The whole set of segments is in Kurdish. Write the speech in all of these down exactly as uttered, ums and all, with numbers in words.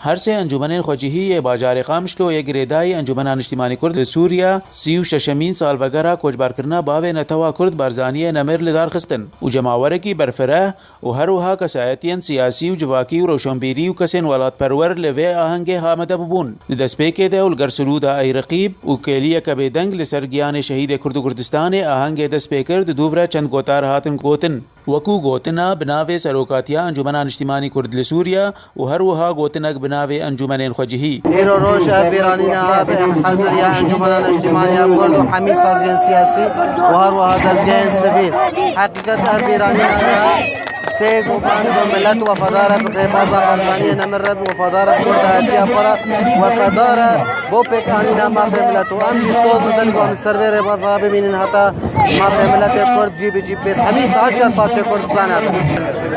Her sê encûmenên xwecihî yê bajarê Qamişlo yê girêdayî Encûmena Niştîmanî Kurd li Sûriye sî û şeşemîn salvegera koçbarkirina bavê netewa Kurd Barzaniyê Nemir li dar xistin û cemawerekî berfireh û her wiha kesayetiyên siyasî û civakî û rewşenbîrî û kesên welatperwer li vê ahengê hamede bûbûn. Di destpêkê de û li ger sirûda Ey Reqîb û kêliyeke bêdeng li ser giyanê şehîdê Kurd û Kurdistanê ahengê dest pê kir, di dûv re çend gotar hatin gotin. Wekû gotina bi navê Serokatiya Encûmena Niştîmanî Kurd li Sûriye û her wiha gotinek bi navê Encûmenên Xwecihî. Îro roj ev bîranîna habe em hezir ya Encûmena Niştîmaniya Kurd û hemî saziyên siyasî û her wiha dezgehên sivîl. Heqîqet ev bîranîna me tê ku bang ku milet wefadar e bi rêbaza Barzaniyê Nemir re, wefadar e bi kurdayetiya xwe re, wefadar e bo pêkanîna mafê milet û em jî soz didin ku em li ser vê rêbaza bimînin heta mafê miletê Kurd cî bi cî pê hemî çar çar parçeyê Kurdistan hebin.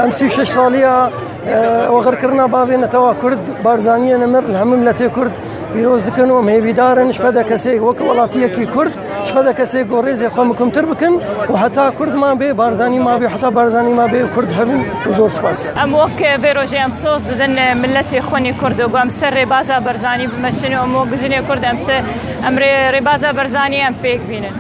Em sî û şeş saliya, e, oxirkirina bavê netewa Kurd Barzaniyê Nemir li hemû miletê Kurd pîroz dikin û em hêvîdar in ji fede kesê wek welatiyekî Kurd, ji fede kesê ku rêzê xwe mikumtir bikin û heta Kurd ma bê, Barzanî ma bê, heta Barzanî ma bê û Kurd hebin û zor spas. Em wek vê rojê em soz didin miletê xwinî Kurd û ku em ser rêbaza Barzanî bimeşin û em wek jinê Kurd em se-, em rê-, rêbaza Barzanî em pêk bînin.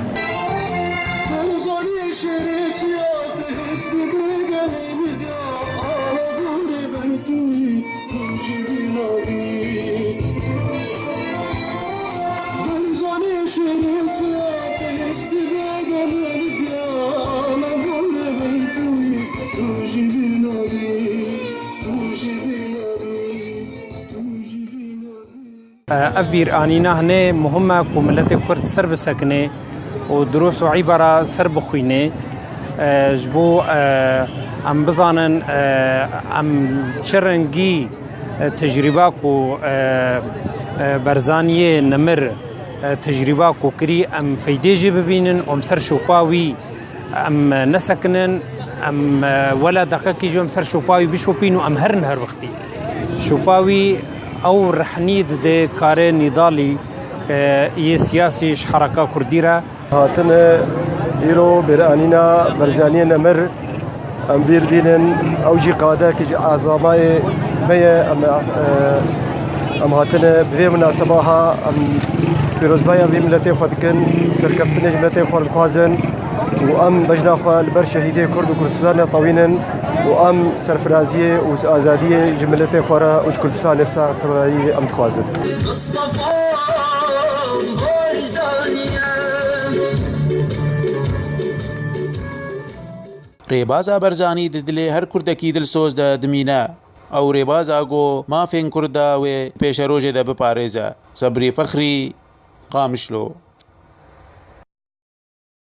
Ev bîranîna hinê muhim e ku miletê Kurd ser bisekine û dirûs û îbara ser bixwîne. Ji bo, e, em bizanin, e, em çi rengî, e, tecrîba ku, e, e, Barzaniyê Nemir, e, tecrîba ku kirî, em feydê jê bibînin û em ser şopa wî em nesekinin, em, e, wela deqekî jî em ser şopa wî bişopîn û em herin her wextî. Şopa wî ew rehnî dide karê nîdalî, e, yê siyasî ji hereka kurdî re. Hatine îro bêranîna Barzaniyê Nemir, em bîr bînin, ew jî qadekî ji ezamayê me ye, em, e, em hatine bi vê minaseba ha, em pîrozbaya vê miletê xwe dikin, serkeftinê ji miletê xwe dixwazin. Û em bejna xwe li ber şehîdê Kurd û Kurdistanê tewînin û em serfiraziyê û azadiyê ji miletê xwe re û ji Kurdistanê bi sax tevayî em dixwazin. Mustafa Barzanî ye. Rêbaza Barzanî di dilê her Kurdekî dilsoz de dimîne. Ew rêbaza ku mafên Kurda wê pêşerojê de biparêze. Sebrî Fexrî, Qamişlo.